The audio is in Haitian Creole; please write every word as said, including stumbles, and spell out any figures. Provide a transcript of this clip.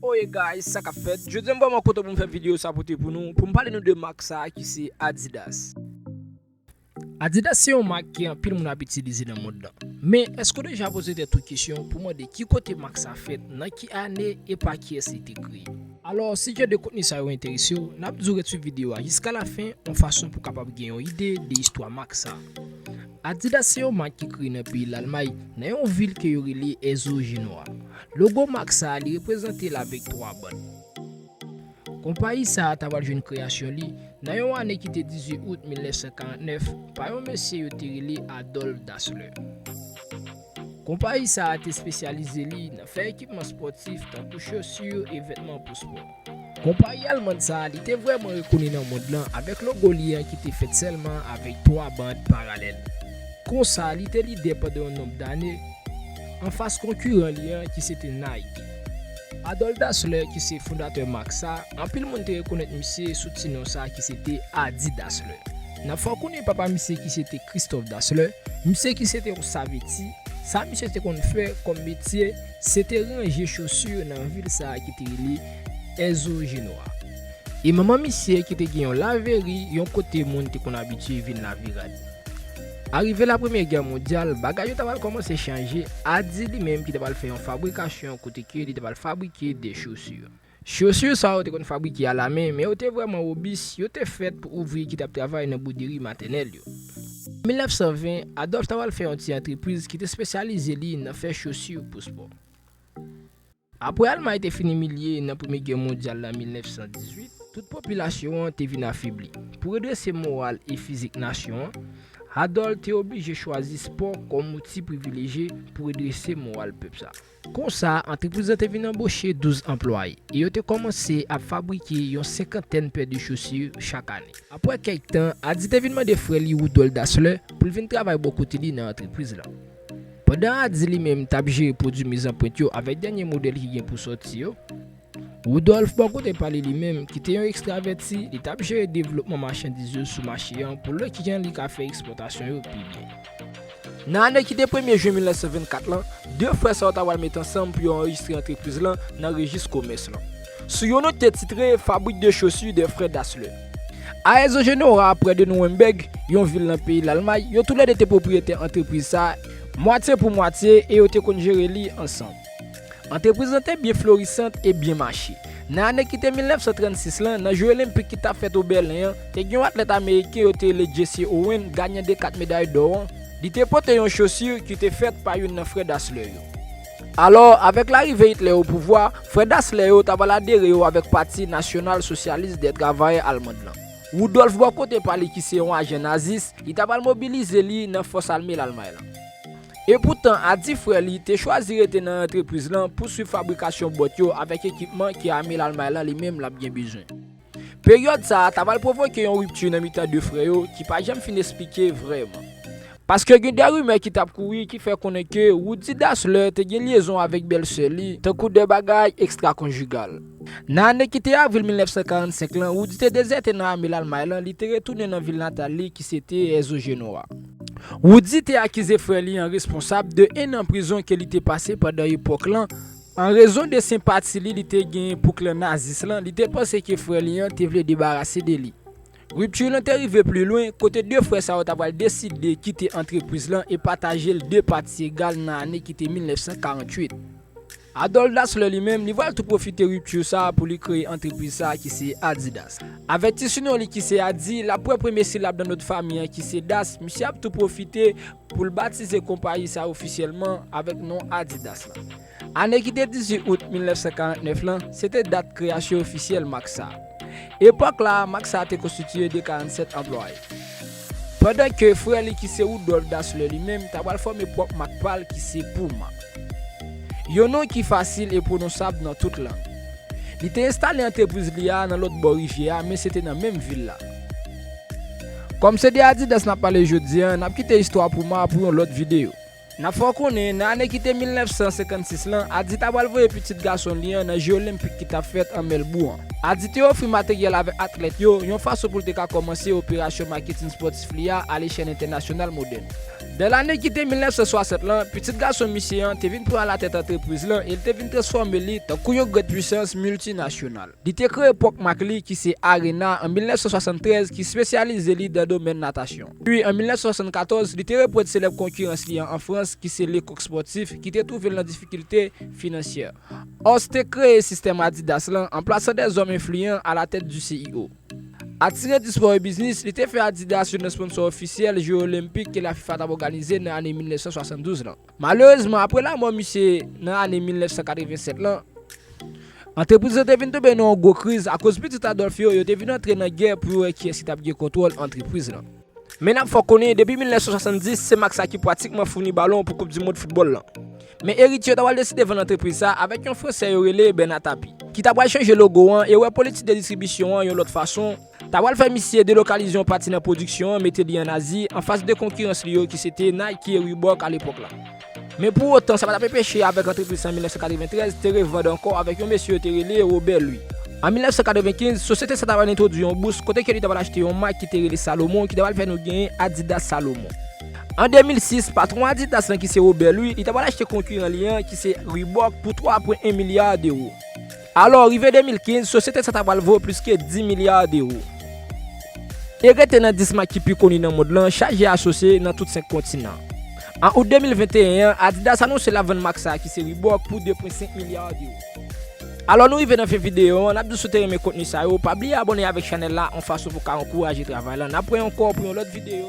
Oye guys, sa k ap fèt? Jodi a m vrèman kontan pou m fè videyo sa pote pou nou, pou m pale nou de mak sa a ki se Adidas. Adidas se yon mak ke anpil moun ap itilize nan mond lan. Men, èske w deja poze tèt ou kesyon pou mande ki kote mak sa fèt, nan ki ane e pa kiyès li te kreye? Alò, si jan de kontni sa yo enterese w, n ap di w ret swiv videyo a jiska lafen, yon fason pou w kapab gen yon ide de istwa mak sa. Adidas se yon mak ki kreye nan peyi Lalmay, nan yon vil ke yo rele Ezo Jenoa. Logo mak sa a, li reprezante l avèk twa bann. Konpayi sa a ta pral jwenn kreyasyon li nan yon ane ki te dizuit out mil nèf san karant nèf pa yon mesye yo te rele Adolphe Dassler. Konpayi sa a te espesyalize li nan fè ekipman spòtif tankou chosi e vètman pou spò. Konpayi almann sa a, li te vrèman rekoni nan mond lan avèk logo li an ki te fèt sèlman avèk twa band paralèl. Konsa, li te lidè pandan yon nonb dane anfas konkiran li an ki se te Nike. Adolphe Dassler ki se fondatè mak sa, anpil moun te rekonèt misye sou ti non sa ki se te Adi Dassler. N ap fè w konnen papa misye ki se te Christophe Dassler, misye ki se te yon saveti, sa misye te konn fè kòm metye, se te ranje chosi nan vil sa ki te rele Ezo Jenoa. E manman misye ki te gen yon laveri, yon kote moun te konn abitye vin lavirad. Arive la Premye Gè Mondyal, bagay yo ta pral kòmanse chanje, Adi li menm ki ta pral fè yon fabrikasyon kote ke li ta pral fabrike de chosi. Chosi sa yo te konn fabrike alamen, men yo te vrèman wobis, yo te fèt pou ouvriye ki t ap travay nan bouderi matènèl yo. An mil nèf san ven, Adolphe ta pral fè yon ti antrepriz ki te espesyalize li nan fè chosi pou spò. Apre Almay te fin imilye nan Premye Gè Mondyal la mil nèf san dizuit, tout popilasyon an te vin afebli. Pou redrese moral e fizik nasyon an, Adolphe te oblije chwazi spò kòm outi privilejye pou redrese moral pèp sa. Konsa, antrepriz lan te vin anboche douz anplwaye e yo te kòmanse ap fabrike yon senkantèn pè de chosi chak ane. Apre kèk tan, Adi te vin mande frè li Rudolf Dassler pou l vin travay bò kote li nan antrepriz lan. Pandan Adi li menm t ap jere pwodui mizanpwent yo avèk dènye modèl ki gen pou sòti yo, Rudolf bò kote pa li li menm, ki te yon ekstravèti, li t ap jere devlopman machandiz yo sou mache an pou l wè kijan li ka fè ekspòtasyon yo pi byen. Nan ane ki te premye jen mil nèf san vennkat lan, de frè sa yo ta pral met ansanm pou yo anrejistre antrepriz lan nan rejis komès lan. Sou yon not te titre Fabrique de chaussures des frères Dassler. A Ezo Jenoa, prè de Nuremberg, yon vil nan peyi Lalmay, yo toulède te pwopriyetè antrepriz sa a, mwatye pou mwatye, e yo te konn jere li ansanm. Antrepriz lan te byen florisant e byen mache. Nan ane ki te mil nèf san trannsis lan, nan Je Olenpik ki t ap fèt o Bèlen an, te gen yon atlèt ameriken yo te rele Jesse Owens, ganyan de kat meday dò an, li te pote yon chosi ki te fèt pa youn nan frè Dassler yo. Alò, avèk larive Hitler o pouvwa, frè Dassler yo ta pral adere yo avèk Pati Nasyonal Sosyalis dè Travayè Almann lan. Rudolf bò kote pa li ki se yon ajan nazis, li ta pral mobilize li nan fòs ame Lalmay lan. Epoutan, Adi frè li te chwazi rete nan antrepriz lan pou swiv fabrikasyon bòt yo avèk ekipman ke ame Lalmay lan li menm l ap gen bezwen. Peryòd sa a ta pral pwovoke yon ripti nan mitan de frè yo ki pa janm fin esplike vrèman. Paske gen de rimè ki t ap kouri ki fè konnen ke Rudy Dassler te gen lyezon avèk bèlsè li, tankou de bagay ekstrakonjigal. Nan ane ki te avril mil nèf san karannsenk lan, Rudy te dezète nan ame Lalmay lan, li te retounen nan vil natal li ki se te Ezo Jenoa. Rudy te akize frè li an responsab de ennan prizon ke li te pase pandan epòk lan, an rezon de senpati li li te genyen pou klan nazis lan, li te panse ke frè li an te vle debarase de li. Ripti lan te rive pli lwen, kote de frè sa yo ta pral deside kite antrepriz lan e pataje l de pati egal nan ane ki te mil nèf san karanntuit. Adolphe Dassler li menm, li pral tou pwofite ripti sa a pou li kreye antrepriz sa a ki se Adidas. Avèk ti sinon li ki se Adi, l ap pran premye silab nan not fanmi an ki se Das, misye ap tou pwofite pou l batize konpayi sa a ofisyèlman avèk non Adidas lan. Ane ki te dizuit out mil nèf san karannèf lan, se te dat kreyasyon ofisyèl mak sa a. Epòk la a, mak sa a te konstitiye de karannsèt anplwaye. Pandan ke frè li ki se Rudolf Dassler li menm ta pral fòme pwòp mak pa l ki se Puma. Yon non ki fasil e pwononsab nan tout lang. Li te enstale antrepriz li a nan lòt bò rivyè a, men se te nan menm vil la. Kòm se de Adidas n ap pale jodi a, n ap kite istwa Puma pou yon lòt videyo. N ap fè w konnen, nan ane ki te mil nèf san senkannsis lan, Adi ta pral voye pitit gason li an nan Je Olenpik ki t ap fèt an Mèlbou an. Adi te ofri materyèl avèk atlèt yo, yon fason pou l te ka kòmanse operasyon maketin spòtif li a alechèl entènasyonal modèn. Nan lane ki te mil nèf san swasant lan, pitit gason misye an te vin pran latèt antrepriz lan e l te vin transfòme li tankou yon grand pwisans miltinasyonal. Li te kreye pwòp mak li ki se Arena an mil nèf san swasanntrèz ki espesyalize li nan domèn natasyon. Pi an mil nèf san swasannkatòz, li te reprann selèb konkirans li an an Frans ki se Lecoq Sportif ki te twouve l nan difikilte finansyè. Hoss te kreye sistèm Adidas lan an plasan dè zòm enfliyan alatèt di C E O. Atire di spò e biznis, li te fè Adidas youn nan sponsò ofisyèl Jeux Olympiques ke la FIFA t ap òganize nan ane mil nèf san swasanndouz lan. Malerezman, apre lanmò misye nan ane mil nèf san katrevennsèt lan, antrepriz lan te vin tonbe nan yon gwo kriz akoz pitit Adolphe yo, yo te vin antre nan gè pou yo wè kiyès ki t ap gen kontwòl antrepriz lan. Men n ap fè w konnen, depi mil nèf san swasanndis, se mak sa ki pratikman founi balon pou Koup di Mond foutbòl lan. Men eritye yo ta pral deside vann antrepriz sa avèk yon Fransè yo rele Bernard Tapie, ki ta pral chanje logo an e wè politik de distribisyon an yon lòt fason, ta pral fè misye delokalize yon pati nan pwodiksyon an, mete li ann Azi, anfas de konkirans li yo ki se te Nike e Reebok alepòk la. Men pou otan, sa pa t ap enpeche avèk antrepriz sa an mil nèf san katreventrèz te revann ankò avèk yon mesye yo te rele Robert Louis. An mil nèf san katrevenkenz, sosyete sa ta pral entwodui yon bous kote ke li ta pral achte yon mak ki te rele Salomon, ki ta pral fè nou genyen Adidas Salomon. An de mil sis, patwon Adidas lan ki se Robert Louis, li ta pral achte konkiran li an ki se Reebok pou twa pwen en milya dewo. Alò, rive de mil kenz, sosyete sa ta pral vo plis ke dis milya dewo e rete nan dis mak ki pi koni nan mond lan, chaje asosye nan tout senk kontinan. An out de mil venteyen an, Adidas anonse l ap vann mak sa a ki se Reebok pou de pwen senk milya dewo. Alò, nou rive nan fen videyo an, n ap di w si w te renmen kontni sa yo, pa bliye abòne avèk chanèl la, yon fason pou w ka ankouraje travay lan. N ap wè ankò pou yon lòt videyo.